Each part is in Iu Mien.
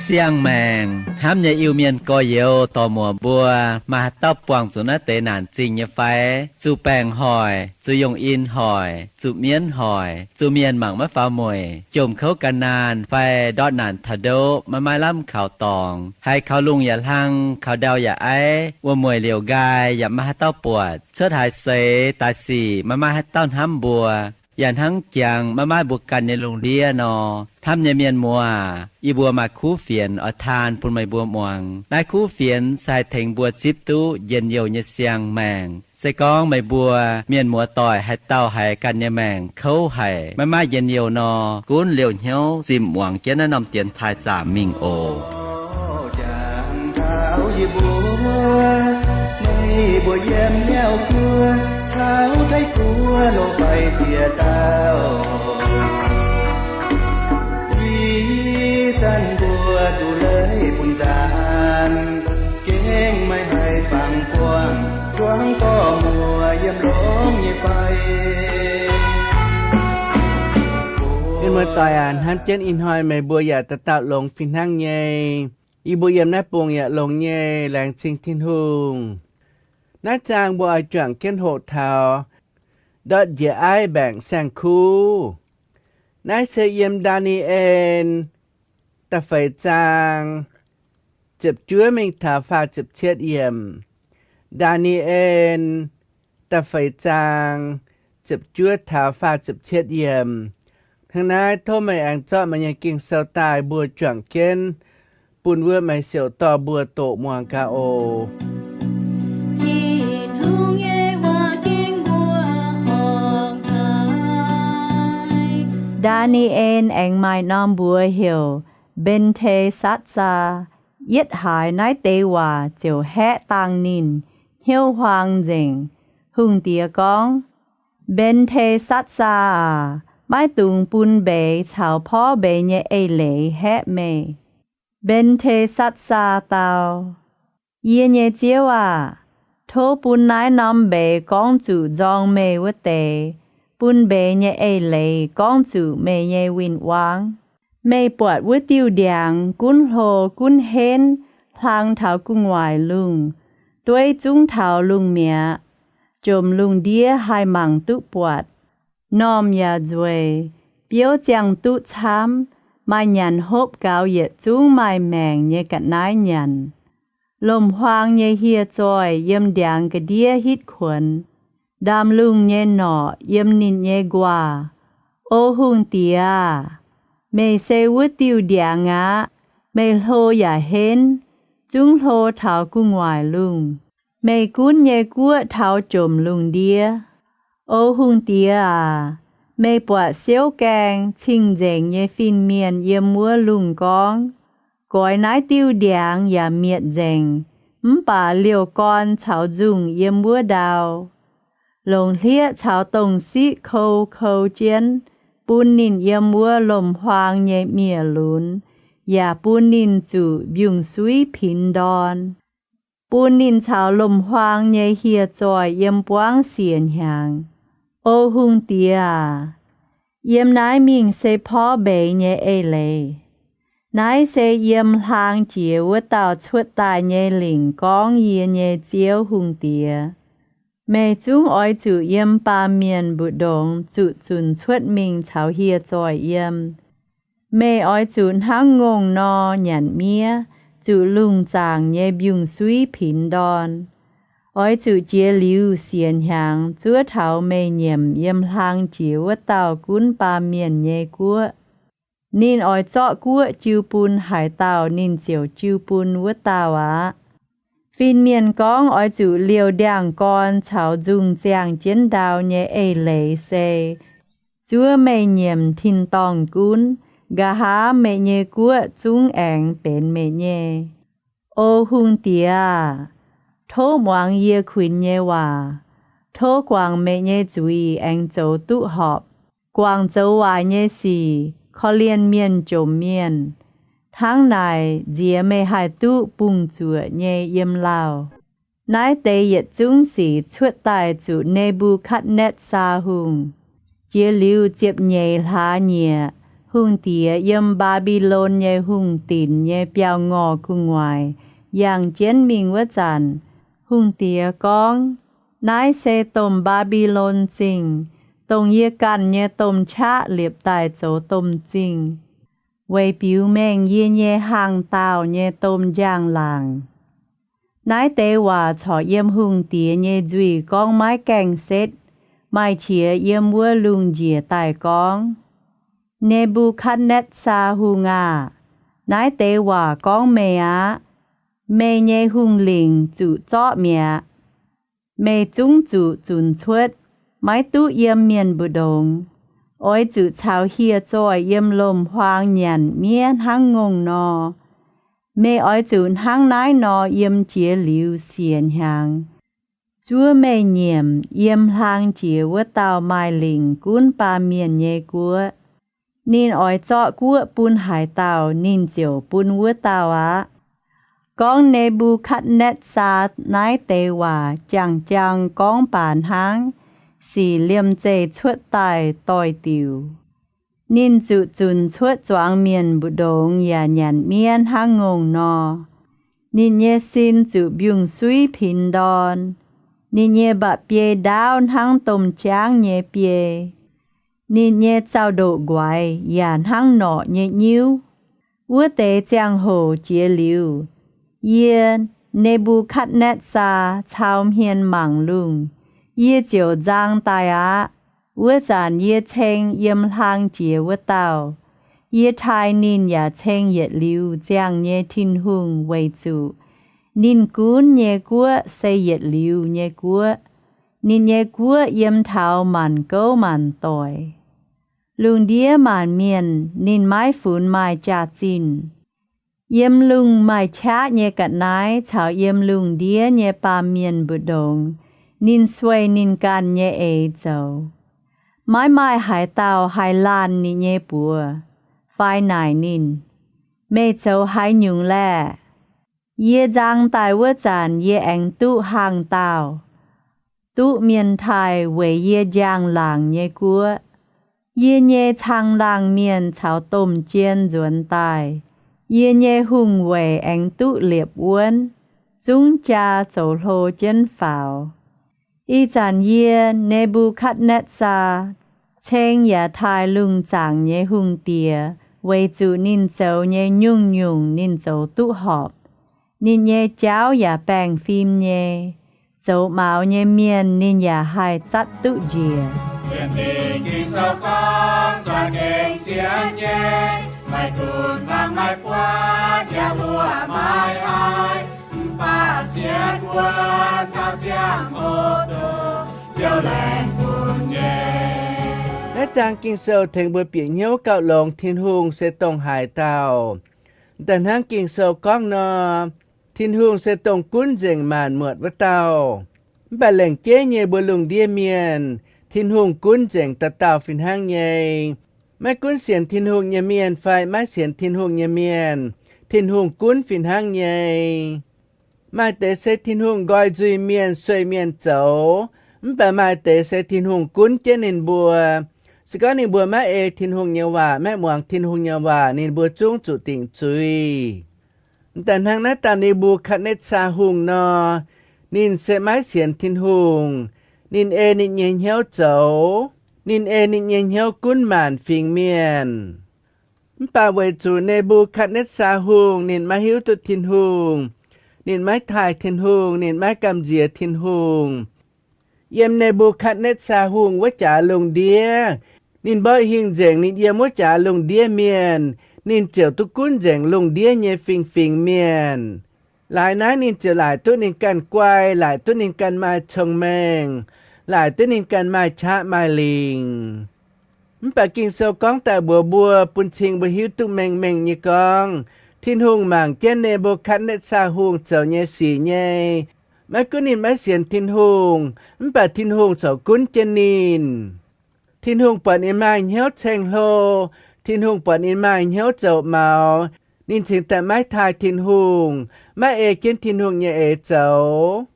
Siang-maengc hnamv nyei Iu-Mienh gorx-youz dorc muoc mbuo, maaih haaix dauh buangh zuqc naaiv deix naanc zingh nyei fai? Zuqc baengc hoic, zuqc yungh in hoic, zuqc mienv hoic, zuqc mienh mangc maiv faaux mueic, jomc kouv gan naanh fai ndortv naanc taux ndoqv maiv maaih lamh kaux dorngx, haiz kaux lungh yaac hlang, kaux ndau yaac aiv, wuom-mueic liouc nqaai yaac maiv maaih haaix dauh buatc, cuotv haaix seix daaih sic maiv maaih haaix dauh hnamv mbuo, yaac hnangv jangx maiv maaih mbuo ganh nyei lungh ndiev nor. Hnamv nyei mienh muoz, yie mbuo maaih kuv fienx oix taan bun meih mbuo muangx. Naaiv kuv fienx se haih tengx mbuo zipv duqv njien-youh nyei siang-maengc. Se gorngv meih mbuo mienh muoz-doic haaix dauh haiz ganh nyei maengc kouv haic, maiv maaih njien-youh nor, gunv liouh hnyouv zimh muangx jienv naaiv norm dienx taaih zaamc mingh oc. Jangx taux yie mbuo, meih mbuo yiem Niouv Guoqv caux Taiv-Guoqv loz-faix ziex dauh, ih zanc mbuo duqv leiz bun nzaanx, gengh maiv haih fangx buangh zuangx dorh muoc yiem longx nyei fai. Mienh muoz-doic aac, hnamv jienv ih hnoi meih mbuo yaac dauh dauh longx fih hnangv nyei. Yie mbuo yiem naaiv bung yaac longx nyei, laengz zingh Tin-Hungh. Naaiv zaang mbuo oix juangc jienv hoqc taux ndortv njiec aiv mbaengc saeng-kuv. Naaiv se yiem Ndaa^ni^en da'feix zaang ziepc juov mingh taux faah ziepc cietv yiemc. Ndaa^ni^en da'feix zaang ziepc juov taux faah ziepc cietv yiemc. Hnangv naaiv tov meih aengx zorqv meih nyei Ging-Sou daaih mbuo juangc jienv bun wuov meih siouc dorh mbuo doqc muangx gaax oc. Tin-Hungh nyei waac gengh mbuo horngh haic. Ndaa^ni^en aengx maaih norm mbuox heuc Mben^te^satv^saa. Yietv haiz naaiv deix waac ziouc haeqv dangh ninh, hnyouv huaang nzengc. Hungh diex gorngv, Mben^te^satv^saa aac, maiv dungx bun mbeix caux porv mbeix nyei eix leiz haeqv meih. Mben^te^satv^saa dau, Yie nyei ziouv aah! Tov bun naaiv norm mbeix gorngv zuqc nzorng meih wuov deix, bun mbeix nyei eix leiz gorngv zuqc meih nyei win-wangv. Meih buatc wuov diuh ndiangx gunv hlo gunv henv hlang taux gu'nguaaic lungh, dueiv zungv taux lungh mi'aqv. Jomc lungh ndiev haih mangc duqv buatc, normh yaac nzueic, biouv ziangh duqv camv, maaih nyanc hopv gaux yietc zungv maaih maengc nyei ga'naaiv nyanc. Lomc-huaang nyei hieh zoih yiem ndiangx ga'ndiev hitv kuonx, ndaamv-lungh nyei norqc yiem ninh nyei nquaah. O hungh diex aah! Meih se wuov diuh ndiangx aqv. Meih hlo yaac henv, zungv hlo taux gu'nguaaic lungh. Meih gunv nyei guoqv taux jomc lungh ndiev. O hungh diex aac, meih buatc siouv gaeng cing-nzengc nyei fin-mienh yiem wuov lungh gorngv, Goix naaiv diuh ndiangx yaac mietc nzengc, mv baac liouh gorn caux nzungh yiem wuov ndau. Longc hlieqv caux dongh siqv kou kou jienv, bun ninh yiem wuov lomc-huaang nyei miev-lunx, yaac bun ninh zuqc mbiungc-suiv pinx ndorn. Bun ninh caux lomc-huaang nyei hieh zoih yiem buangv siec hnyangx. O hungh diex aac, yiem naaiv mingh se porv mbeix nyei eix leiz. Naaiv se yiem hlaang jiex wuov dauh cuotv daaih nyei lingc gorngv yie nyei ziouv hungh diex. Meih zungv oix zuqc yiem baamh mienh mbu'ndongx zuqc zunc cuotv mingh caux hieh zoih yiem. Meih oix zuqc hnangv ngongh nor nyanc miev, zuqc lungh zaangc nyei mbiungc-suiv pinx ndorn. Oix zuqc jiex liuz siec hnyangx zuov taux meih nyiemc yiem hlaang jiex wuov dauh gunv baamh mienh nyei guoqv. Ninh oix zorqv guoqv jiu bun haaix dauh, ninh ziouc jiu bun wuov dauh aqv. Fin-mienh gorngv oix zuqc liouh ndiangx-gorn caux nzungh ziangh jienv ndau nyei eix leiz se, zuov meih nyiemc tin-dorngh gunv, nqa'haav meih nyei guoqv zungv aengx benx meih nyei. O hungh diex aah! Tov muangx yie kuinx nyei waac. Tov guangc meih nyei zuiz aengx zoux duqv horpc. Guangc zoux waaic nyei sic, dorh lienh mienh jomc mienh. Hnangv naaic nziex meih haih duqv bungx zuoqc nyei yiem lauh. Naaiv deix yietc zungv sic cuotv daaih zuqc Ne^mbu^katv^netv^saa Hungh. Jiex liuz ziepc nyeic hlaax nyieqc, hungh diex yiem Mbaa^mbi^lon nyei hungh dinc nyei biauv-ngorh gu'nguaaic yangh jienv mingh wuov zanc, hungh diex gorngv, Naaiv se domh Mbaa^mbi^lon Zingh, dongh yie ganh nyei domh qaqv liepc daaih zoux domh zingh, weic biux mengh yie nyei hnaangx-daauh nyei domh njang-laangc. Naaiv deix waac corc yiem hungh diex nyei nzuih gorngv maiv gaengh setv, maaih qiex yiem wuov lungh njiec daaih gorngv, Ne^mbu^katv^netv^saa Hungh aah! Naaiv deix waac gorngv meih aqv. Meih nyei hungh lingc zuqc zorqv mi'aqv. Meih zungv zuqc zunc cuotv, maiv duqv yiem mienh mbu'ndongx. Oix zuqc caux hieh zoih yiem lomc-huaang nyanc miev hnangv ngongh nor. Meih oix zuqc hnangv naaiv nor yiem jiex liuz siec hnyangx. Zuov meih nyiemc yiem hlang jiex wuov dauh maaih lingc gunv baamh mienh nyei guoqv. Ninh oix zorqv guoqv bun haaix dauh, ninh ziouc bun wuov dauh aqv. Gorngv Ne^mbu^katv^netv^saa naaiv deix waac jang-jang gorngv baac hnangv, sic liemh zeih cuotv daaih doix-diuc. Ninh zuqc zunc cuotv zuangx mienh mbu'ndongx yaac nyanc miev hnangv ngongh nor. Ninh nyei sin zuqc mbiungc-suiv pinx ndorn. Ninh nyei mba'biei ndaauv hnangv domh jaangv nyei biei. Ninh nyei zaux-ndoqv nquaix yaac hnangv norqc nyei nyiuv. Wuov deix ziangh hoc jiex liuz, yie, Ne^mbu^katv^netv^saa, cau hmien mangc lungh, yie ziouc nzang daaih aqv. Wuov zanc yie ceng yiem hlang jiex wuov dauh. Yie taaih ninh yaac ceng yietc liuz ziangh nyei Tin-Hungh weic zuqc ninh gunv nyei guoqv se yietc liuz nyei guoqv. Ninh nyei guoqv yiem taux maanc gouv maanc doic. Lungh ndiev maanc mienh ninh maiv funx maaih jaax-zinh. Yiem lungh maaih qaqv nyei ga'naaiv caux yiem lungh ndiev nyei baamh mienh mbu'ndongx, ninh sueih ninh ganh nyei eix zoux. Maiv maaih haaix dauh haih laanh ninh nyei buoz fai naaic ninh, Meih zoux haaix nyungc laeh? Yie nzang daaih wuov zanc yie aengx duqv hnaangx-daauh, duqv mienh taaih weic yie njang-laangc nyei guoqv. Yie nyei caangh laangh mienh caux domh jien nzuonx daaih. Yie nyei hungh weic aengx duqv liepc wuonv, zungv jaa zoux hlo jienv faaux. Ih zanc yie, Ne^mbu^katv^netv^saa, ceng yaac taaih lungh zaangc nyei hungh diex weic zuqc ninh zoux nyei nyungc-nyungc ninh zoux duqv horpc. Ninh nyei jauv yaac baengh fim nyei. Zoux maux nyei mienh ninh yaac haih zatv duqv njiec. Sienx Ging-Sou gorngv, za'gengh sienx nyei, maiv gunv mangc maiv buatc, yaac mbuo maiv aiv, mv baac sienx wuov taux ziangh hoc duqv Ziouv laengz bun nyei. Naaiv zaang Ging-Sou tengx mbuo bieqc hnyouv gauh longx Tin-Hungh se dongh haaix dauh. Daaih hnangv Ging-Sou gorngv nor, Tin-Hungh se dongh gunv nzengc maanc muotc wuov dauh. Mv baac lengc jeiv nyei mbuo lungh ndiev mienh, Tin-Hungh gunv nzengc dauh dauh fih hnangv nyei. Maiv gunv sienx Tin-Hungh nyei mienh fai maiv sienx Tin-Hungh nyei mienh, Tin-Hungh gunv fih hnangv nyei. Maaih deix se Tin-Hungh nqoi nzuih mienh, sueih mienh zoux. Mv baac maaih deix se Tin-Hungh gunv jienv ninh mbuo. Se gorngv ninh mbuo maiv ei Tin-Hungh nyei waac, maiv muangx Tin-Hungh nyei waac, ninh mbuo zungv zuqc dingc zuiz. Daaih hnangv naaiv dauh Ne^mbu^katv^netv^saa Hungh nor, ninh se maiv sienx Tin-Hungh. Ninh ei ninh nyei hnyouv zoux. Ninh ei ninh nyei hnyouv gunv maanc fingx mienh. Mv baac weic zuqc Ne^mbu^katv^netv^saa Hungh ninh maiv hiuv duqv Tin-Hungh, ninh maiv taaih Tin-Hungh, ninh maiv gamh nziex Tin-Hungh. Yiem Ne^mbu^katv^netv^saa Hungh wuov jaax lungh ndiev, ninh mborqv hingh nzengc ninh yiem wuov jaax lungh ndiev mienh, ninh ziouc duqv gunv nzengc lungh ndiev nyei fingx-fingx mienh. Laaix naaiv ninh ziouc laaic duqv ninh ganh guai, laaic duqv ninh ganh maaih cong-mengh, laaic duqv ninh ganh maaih qaqv maaih lingc. Mv baac Ging-Sou gorngv daaih mbuox mbuo, bun cing mbuo hiuv duqv mengh mengh nyei gorngv, Tin-Hungh mangc jienv Ne^mbu^katv^netv^saa Hungh zoux nyei sic nyei. Maiv gunv ninh maiv sienx Tin-Hungh, mv baac Tin-Hungh corc gunv jienv ninh. Tin-Hungh buatc ninh maaih hnyouv ceng-hlo, Tin-Hungh buatc ninh maaih hnyouv zoux maux, ninh cingx daaih maiv taaih Tin-Hungh, maiv ei jienv Tin-Hungh nyei eix zoux.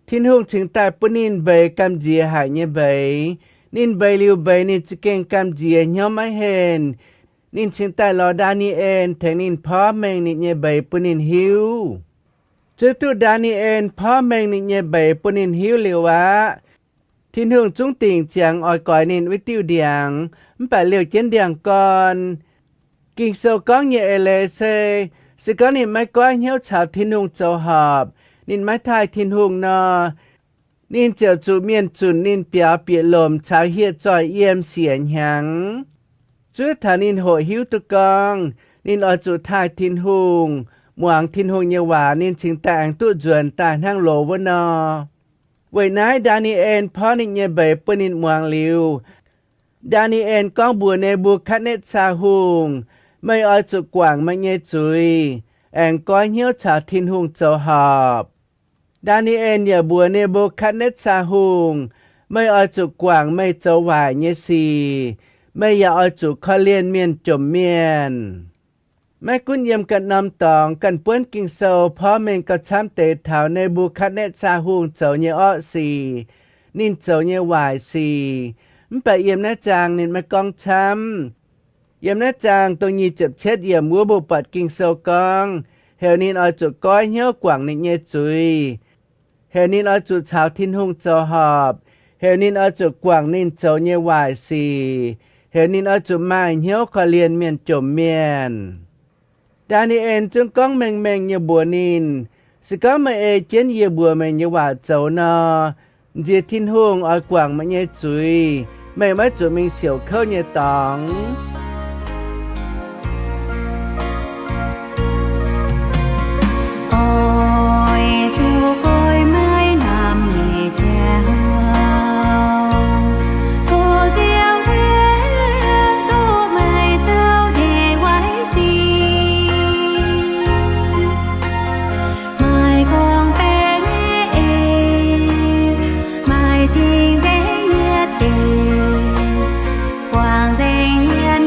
Tin-Hungh cingx daaih bun ninh mbeix gamh nziex haic nyei mbeix. Ninh mbeix liuz mbeix ninh za'gengh gamh nziex hnyouv maiv henh. Ninh cingx daaih lorz Ndaa^ni^en tengx ninh porv mengh ninh nyei mbeix bun ninh hiuv. Zuov duqv Ndaa^ni^en porv mengh ninh nyei mbeix bun ninh hiuv liuz aqv, Tin-Hungh zungv dingc ziangx oix goix ninh wuov diuh ndiangx, mv baac liouh jienv ndiangx-gorn. Ging-Sou gorngv nyei eix leiz se, se gorngv ninh maiv goiv hnyouv caux Tin-Hungh zoux horpc, ninh maiv taaih Tin-Hungh nor, ninh ziouc zuqc mienh zunc ninh biaux bieqc lomc caux hieh zoih yiem siec hnyangx. Zuov taux ninh hoqc hiuv duqv gorngv ninh oix zuqc taaih Tin-Hungh, muangx Tin-Hungh nyei waac, ninh cingx daaih aengx duqv nzuonx daaih hnangv loz wuov nor. Weic naaiv Ndaa^ni^en porv ninh nyei mbeix bun ninh muangx liuz, Ndaa^ni^en gorngv mbuox Ne^mbu^katv^netv^saa Hungh, Meih oix zuqc guangc meih nyei zuiz, aengx goiv hnyouv caux Tin-Hungh zoux horpc. Ndaa^ni^en yaac mbuox Ne^mbu^katv^netv^saa Hungh, Meih oix zuqc guangc meih zoux waaic nyei sic. Meih yaac oix zuqc korv-lienh mienh jomc mienh. Maiv gunv yiem ganh norm dorngx ganh buonv Ging-Sou porv mengh gauh camv deix taux Ne^mbu^katv^netv^saa Hungh zoux nyei orqv sic, ninh zoux nyei waaic sic, mv baac yiem naaiv zaang ninh maiv gorngv camv. Yiem naaiv zaang dongh nyic ziepc cietv yiemc wuov mbuo buatc Ging-Sou gorngv, heuc ninh oix zuqc goiv hnyouv guangc ninh nyei zuiz, heuc ninh oix zuqc caux Tin-Hungh zoux horpc, heuc ninh oix zuqc guangc ninh zoux nyei waaic sic, heuc ninh oix zuqc maaih hnyouv korv-lienh mienh jomc mienh. Ndaa^ni^en zungv gorngv mengh mengh nyei mbuox ninh, Se gorngv meih ei jienv yie mbuox meih nyei waac zoux nor, nziex Tin-Hungh oix guangc meih nyei zuiz, meih maiv zuqc mingh siouc kouv nyei dorngx. Oix zuqc goiv maiv namx nyei jauv, tov Ziouv Tin-Hungh zoux meih zoux nyei waaic sic. Maaih gorngv-baeqc nyei eix, maaih cing-nzengc yietc deix, guangc nzengc hmien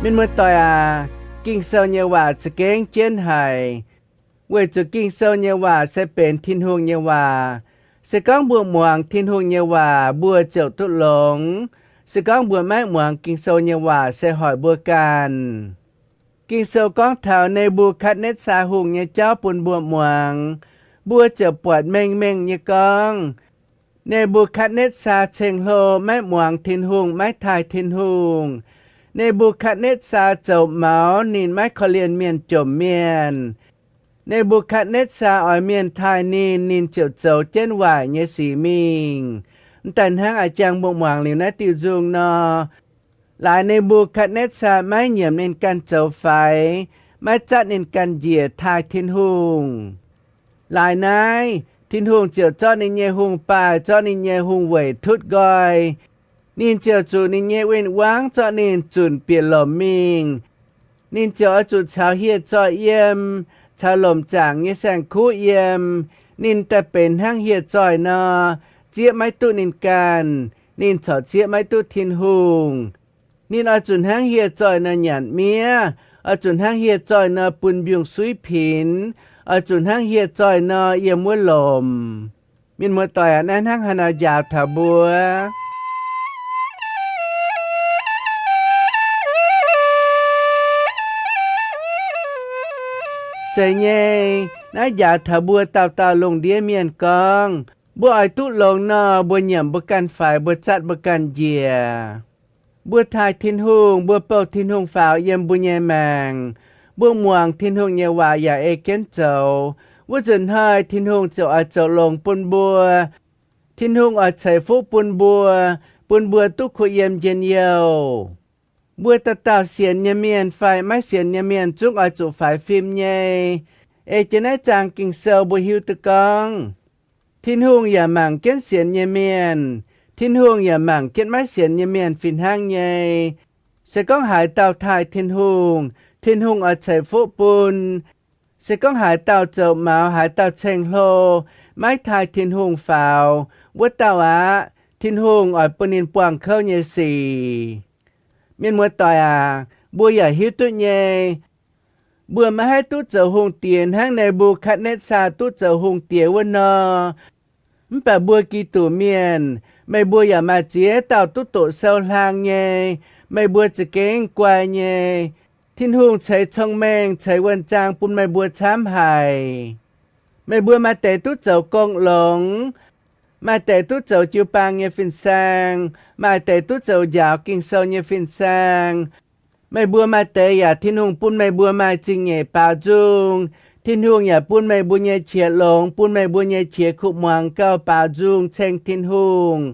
Mienh muoz-doic aac, Ging-Sou nyei waac za'gengh jienv haic, weic zuqc Ging-Sou nyei waac se benx Tin-Hungh nyei waac. Se gorngv mbuo muangx Tin-Hungh nyei waac, mbuo ziouc duqv longx. Se gorngv mbuo maiv muangx Ging-Sou nyei waac, se hoic mbuo ganh. Ging-Sou gorngv taux Ne^mbu^katv^netv^saa Hungh nyei jauv bun mbuo muangx, mbuo ziouc buatc mengh mengh nyei gorngv, Ne^mbu^katv^netv^saa ceng-hlo, maiv muangx Tin-Hungh, maiv taaih Tin-Hungh. Ne^mbu^katv^netv^saa zoux maux, ninh maiv korv-lienh mienh jomc mienh. Ne^mbu^katv^netv^saa oix mienh taaih ninh, ninh ziouc zoux jienv waaic nyei sic mingh. M'daaih hnangv a'jang mbuo muangx liuz naaiv diuh nzung nor, laaix Ne^mbu^katv^netv^saa maiv nyiemc ninh ganh zoux faix, maiv zatv ninh ganh njiec taaih Tin-Hungh. Laaix naaiv, Tin-Hungh ziouc zorqv ninh nyei hungh baaih, zorqv ninh nyei hungh weic tutv nqoi. Ninh ziouc zuqc ninh nyei win-wangv zorqv ninh zunc bieqc lomc mingh. Ninh ziouc oix zuqc caux hieh zoih yiem, caux lomc zaangc nyei saeng-kuv yiem. Ninh daaih benx hnangv hieh zoih nor, zieqv maiv duqv ninh ganh. Ninh corc zieqv maiv duqv Tin-Hungh. Ninh oix zuqc hnangv hieh zoih nor nyanc miev, oix zuqc hnangv hieh zoih nor bun mbiungc-suiv pinx, oix zuqc hnangv hieh zoih nor yiem wuov lomc. Mienh muoz-doic aac, naaiv hnangv haaix nor njaaux taux mbuo? Zeiz nyei, naaiv njaaux taux mbuo dauh dauh lungh ndiev mienh gorngv, mbuo oix duqv longx nor, mbuo nyiemc mbuo ganh faix, mbuo zatv mbuo ganh njiec. Mbuo taaih Tin-Hungh, mbuo bouh Tin-Hungh faaux yiem mbuo nyei maengc. Mbuo muangx Tin-Hungh nyei waac yaac ei jienv zoux. Wuov nzunc hnoi Tin-Hungh ziouc oix zoux longx bun mbuo. Tin-Hungh oix ceix fuqv bun mbuo, bun mbuo duqv kuh yiem njien-youh. Mbuo dauh dauh sienx nyei mienh fai maiv sienx nyei mienh zungv oix zuqc faix fim nyei. Ei jienv naaiv zaang Ging-Sou mbuo hiuv duqv gorngv, Tin-Hungh yaac mangc jienv sienx nyei mienh. Tin-Hungh yaac mangc jienv maiv sienx nyei mienh fih hnangv nyei. Se gorngv haaix dauh taaih Tin-Hungh, Tin-Hungh oix ceix fuqv bun. Se gorngv haaix dauh zoux maux, haaix dauh ceng-hlo, maiv taaih Tin-Hungh faaux, wuov dauh aqv, Tin-Hungh oix bun ninh buangh kouv nyei sic. Mienh muoz-doic aac, mbuo yaac hiuv duqv nyei. Mbuo maiv haih duqv zoux hungh diex hnangv Ne^mbu^katv^netv^saa duqv zoux hungh diex wuov nor. Mv baac mbuo Giduc mienh, meih mbuo yaac maaih ziex dauh duqv doqc sou-hlaang nyei. Meih mbuo za'gengh guai nyei. Tin-Hungh ceix cong-mengh, ceix wuonh zaang bun meih mbuo camv haic. Meih mbuo maaih deix duqv zoux gong longx, maaih deix duqv zoux jiu-baang nyei fin-saeng, maaih deix duqv zoux njaaux Ging-Sou nyei fin-saeng. Meih mbuo maaih deix yaac Tin-Hungh bun meih mbuo maaih zingh nyeic baaux nzung. Tin-Hungh yaac bun meih mbuo nyei qiex longx, bun meih mbuo nyei qiex kuv muangx gauh baaux nzung ceng Tin-Hungh.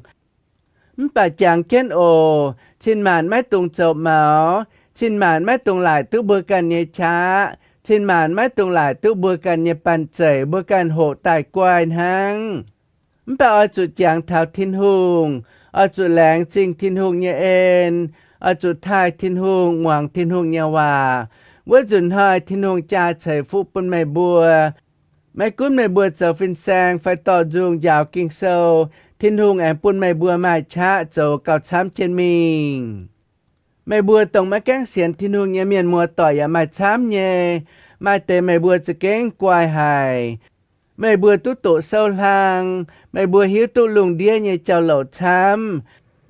Mv baac jangx jienv oc, cin-maanc maiv dungx zoux maux. Cin-maanc maiv dungx laaic duqv mbuo ganh nyei qaqv. Cin-maanc maiv dungx laaic duqv mbuo ganh nyei banh zeic, mbuo ganh hoqc daaih guai hnangv. Mv baac oix zuqc jangx taux Tin-Hungh, oix zuqc laengz zingh Tin-Hungh nyei en, oix zuqc taaih Tin-Hungh, muangx Tin-Hungh nyei waac. Wuov nzunc hnoi Tin-Hungh jaa ceix fuqv bun meih mbuo. Maiv gunv meih mbuo zoux fin-saeng fai dorh nzung njaaux Ging-Sou, Tin-Hungh aengx bun meih mbuo maaih qaqv zoux gauh camv jienv mingh. Meih mbuo dongh maiv gaengh sienx Tin-Hungh nyei mienh muoz-doic yaac maaih camv nyei. Maaih deix meih mbuo za'gengh guai haic. Meih mbuo duqv doqc sou-hlaang. Meih mbuo hiuv duqv lungh ndiev nyei jauv-louc camv.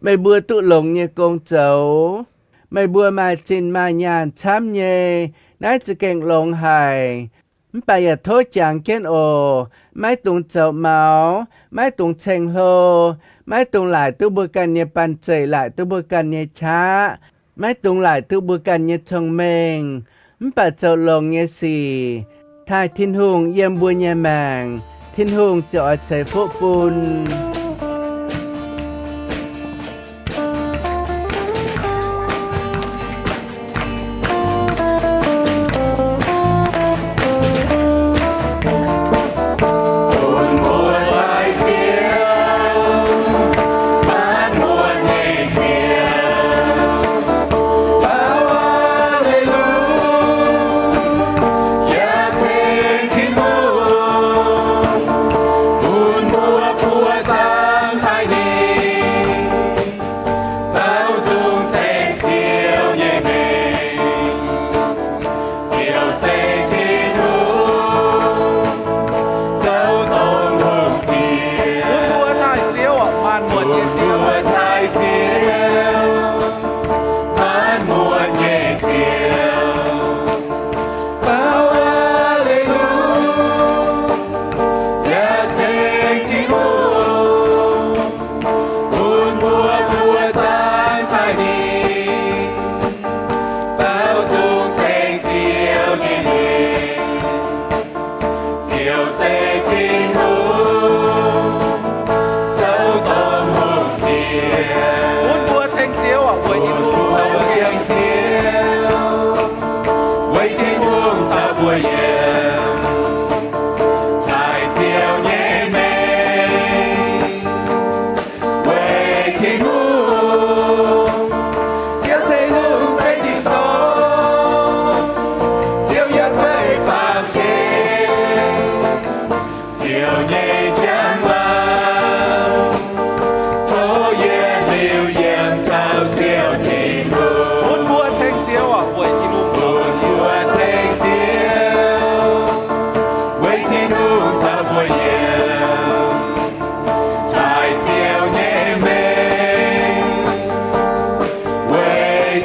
Meih mbuo duqv longx nyei gong zoux. Meih mbuo maaih zinh maaih nyaanh camv nyei. Naaiv za'gengh longx haic. Mv baac yaac tov jangx jienv oc. Maiv dungx zoux maux, maiv dungx ceng-hlo, maiv dungx laaic duqv mbuo ganh nyei banh zeic, laaic duqv mbuo ganh nyei qaqv, maiv dungx laaic duqv mbuo ganh nyei cong-mengh. Mv baac zoux longx nyei sic, taaih Tin-Hungh yiem mbuo nyei maengc, Tin-Hungh ziouc oix ceix fuqv bun.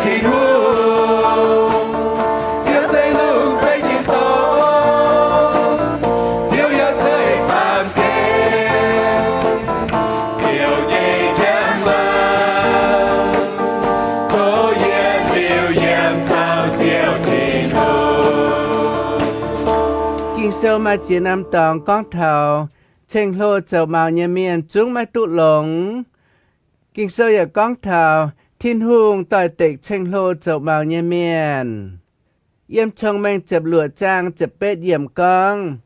Tin-Hungh, Ziouv ceix lungh ceix jiex dorngx, Ziouv yaac ceix baamh gen, Ziouv nyei njang-laangc, tov yiem liuz yiem caux Ziouv Tin-Hungh. Ging-Sou maaih ziex norm dorngx gorngv taux ceng-hlo zoux maux nyei mienh zungv maiv duqv longx. Ging-Sou yaac gorngv taux Tin-Hungh doix-dekc ceng-hlo zoux maux nyei mienh. Yiem Cong-Mengh ziepc luoqc zaang ziepc betv yiemc gorngv,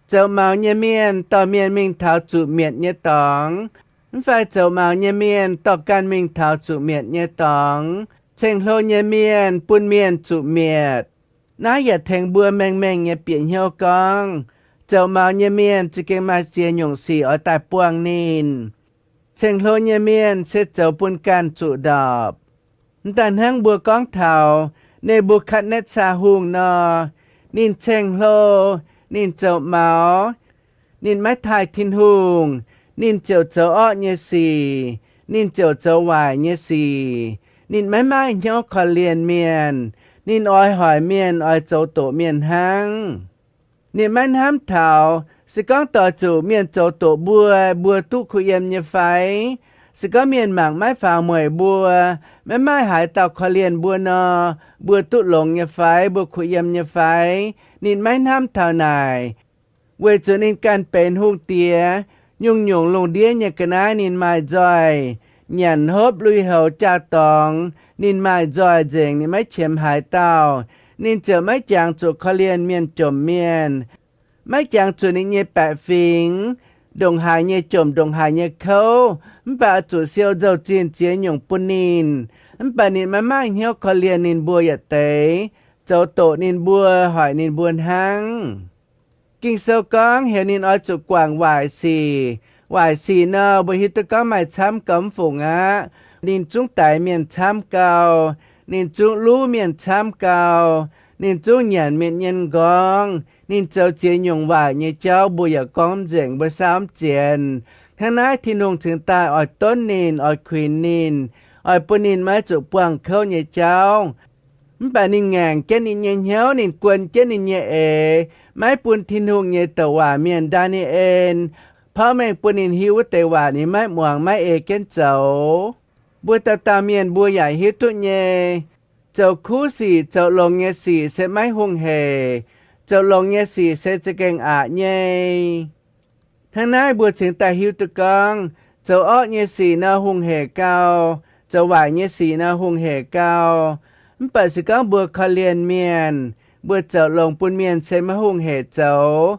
zoux maux nyei mienh dorh mienh mingh taux zuqc mietc nyei dorngx, mv fai zoux maux nyei mienh dorh ganh mingh taux zuqc mietc nyei dorngx. Ceng-hlo nyei mienh bun mienh zuqc mietc. Naaiv yaac tengx mbuo mengh mengh nyei bieqc hnyouv gorngv, zoux maux nyei mienh za'gengh maaih ziex nyungc sic oix daaih buangh ninh. Ceng-hlo nyei mienh se zoux bun ganh zuqc ndorpc. Mv daaih hnangv mbuo gorngv taux Ne^mbu^katv^netv^saa Hungh nor, ninh ceng-hlo, ninh zoux maux, ninh maiv taaih Tin-Hungh, ninh ziouc zoux orqv nyei sic, ninh ziouc zoux waaic nyei sic. Ninh maiv maaih hnyouv korv-lienh mienh. Ninh oix hoic mienh, oix zoux doqc mienh hnangv. Ninh maiv hnamv taux, se gorngv doix zuqc mienh zoux doqc mbuo, mbuo duqv kuh yiem nyei fai? Se gorngv mienh mangc maiv faaux mueic mbuo, maiv maaih haaix dauh korv-lienh mbuo nor, mbuo duqv longx nyei fai? Mbuo kuh yiem nyei fai? Ninh maiv hnamv taux naaic, weic zuqc ninh ganh benx hungh diex, nyungc-nyungc lungh ndiev nyei ga'naaiv ninh maaih nzoih. Nyanc hopv, lui-houx, jaa-dorngx, ninh maaih nzoih nzengc, ninh maiv qiemx haaix dauh. Ninh ziouc maiv jangx zuqc korv-lienh mienh jomc mienh, maiv jangx zuqc ninh nyei baeqc fingx, ndongc haaix nyei jomc ndongc haaix nyei kouv, mv baac oix zuqc siou nzou-zinh ziex nyungc bun ninh. Mv baac ninh maiv maaih hnyouv korv-lienh ninh mbuo yietc deix, zoux doqc ninh mbuo, hoic ninh mbuo hnangv. Ging-Sou gorngv heuc ninh oix zuqc guangc waaic sic. Waaic sic nor, mbuo hiuv duqv gorngv maaih camv gau mv fungc aqv. Ninh zungv daix mienh camv gau, ninh zungv luv mienh camv gau, ninh zungv nyanc mienh nyei m'nqorngv, ninh zoux ziex nyungc waaic nyei jauv, mbuo yaac gorngv mv nzengc, mbuo saauv mv zienx. Hnangv naaiv Tin-Hungh cingx daaih oix donv ninh, oix kuinx ninh, oix bun ninh maiv zuqc buangh kouv nyei jauv. Mv baac ninh ngaengc jienv ninh nyei hnyouv, ninh guon jienv ninh nyei eix, maiv bun Tin-Hungh nyei douc waac mienh, Ndaa^ni^en, porv mengh bun ninh hiuv wuov deix waac, ninh maiv muangx, maiv ei jienv zoux. Mbuo dauh dauh mienh mbuo yaac hiuv duqv nyei, zoux kuv sic, zoux longx nyei sic se maiv hungh hec. Zoux longx nyei sic se za'gengh aqc nyei. Hnangv naaiv mbuo cingx daaih hiuv duqv gorngv, zoux orqv nyei sic nor hungh hec gau, zoux waaic nyei sic nor hungh hec gau. Mv baac se gorngv mbuo korv-lienh mienh, mbuo zoux longx bun mienh se maiv hungh hec zoux.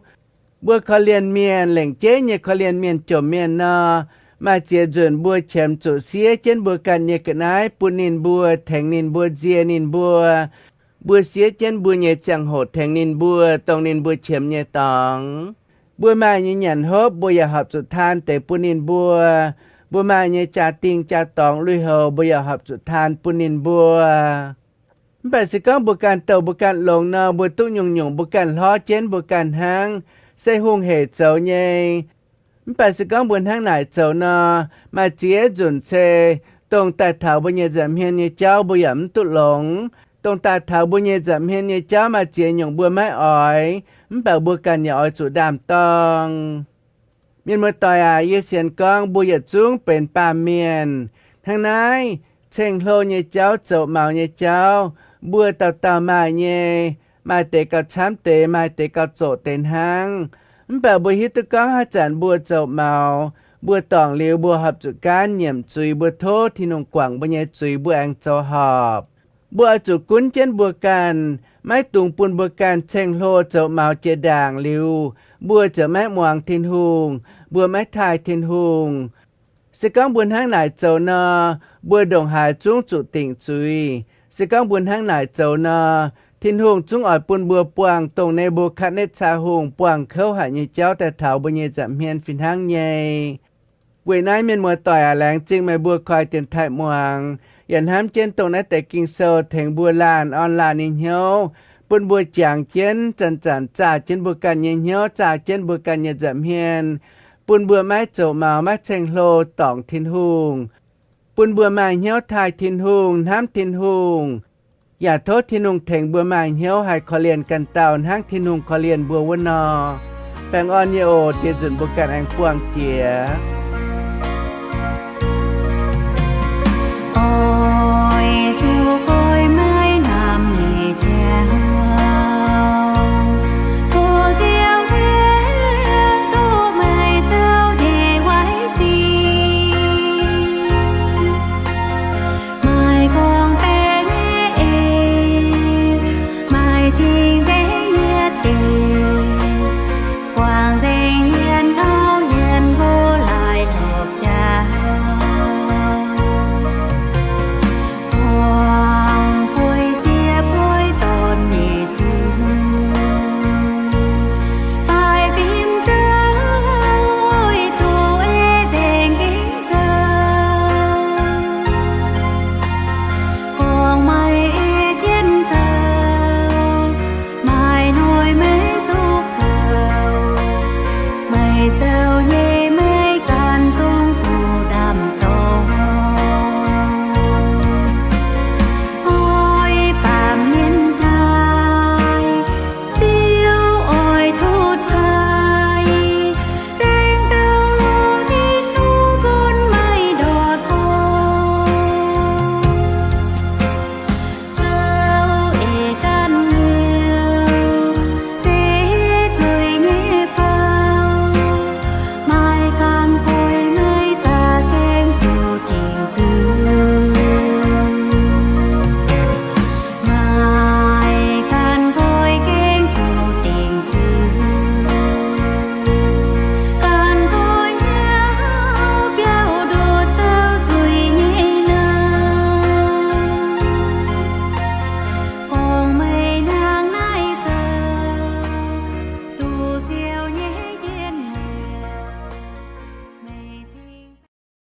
Mbuo korv-lienh mienh, lengc jeiv nyei korv-lienh mienh jomc mienh nor, maaih ziex nzunc mbuo qiemx zuqc siev jienv mbuo ganh nyei ga'naaiv bun ninh mbuo, tengx ninh mbuo, nzie ninh mbuo. Mbuo siev jienv mbuo nyei ziangh hoc tengx ninh mbuo, dongh ninh mbuo qiemx nyei dorngx. Mbuo maaih nyei nyanc hopv, mbuo yaac horpc zuqc taan deix bun ninh mbuo. Mbuo maaih nyei jaa-dingh jaa-dorngx lui-houx, mbuo yaac horpc zuqc taan bun ninh mbuo. Mv baac se gorngv mbuo ganh douh mbuo ganh longx nor, mbuo duqv nyungc-nyungc mbuo ganh hlorv jienv mbuo ganh hnangv, se hungh hec zoux nyei. Mv baac se gorngv mbuo hnangv naaic zoux nor, maaih ziex nzunc se dongh daaih taux mbuo nyei nza'hmien nyei jauv mbuo yaac mv duqv longx. Dongh daaih taux mbuo nyei nza'hmien nyei jauv maaih ziex nyungc mbuo maiv oix, mv baac mbuo ganh yaac oix zuqc ndaam-dorng. Mienh muoz-doic aac, yie sienx gorngv mbuo yietc zungv benx baamh mienh. Hnangv naaiv, ceng-hlo nyei jauv, zoux maux nyei jauv, mbuo dauh dauh maaih nyei. Maaih deix gauh camv deix, maaih deix gauh zoqc deix hnangv. Mv baac mbuo hiuv duqv gorngv haaix zanc mbuo zoux maux, mbuo dorngc liuz mbuo horpc zuqc gaanv nyiemc zuiz, mbuo tov Tin-Hungh guangc mbuo nyei zuiz, mbuo aengx zoux horpc. Mbuo oix zuqc gunv jienv mbuo ganh, maiv dungx bun mbuo ganh ceng-hlo zoux maux jiex ndaangc liuz, mbuo ziouc maiv muangx Tin-Hungh, mbuo maiv taaih Tin-Hungh. Se gorngv mbuo hnangv naaic zoux nor, mbuo ndongc haaix zungv zuqc dingc zuiz. Se gorngv mbuo hnangv naaic zoux nor, Tin-Hungh zungv oix bun mbuo buangh dongh Ne^mbu^katv^netv^saa Hungh buangh kouv haic nyei jauv daaih taux mbuo nyei nza'hmien fih hnangv nyei. Weic naaiv mienh muoz-doic aac, laengz zingh meih mbuo koi dienx taaih muangx, yaac hnamv jienv dongh naaiv deix Ging-Sou tengx mbuo laanh orn laanh nyei hnyouv, bun mbuo jangx jienv zanc-zanc zaah jienv mbuo ganh nyei hnyouv, zaah jienv mbuo ganh nyei nza'hmien, bun mbuo maiv zoux maux, maiv ceng-hlo dorngc Tin-Hungh. bun mbuo maaih hnyouv taaih Tin-Hungh, hnamv Tin-Hungh, yaac tov Tin-Hungh tengx mbuo maaih hnyouv haih korv-lienh ganh dauh hnangv Tin-Hungh korv-lienh mbuo wuov nor. Baengh orn nyei oc. Dieh nzunc mbuo ganh aengx buangh jiex.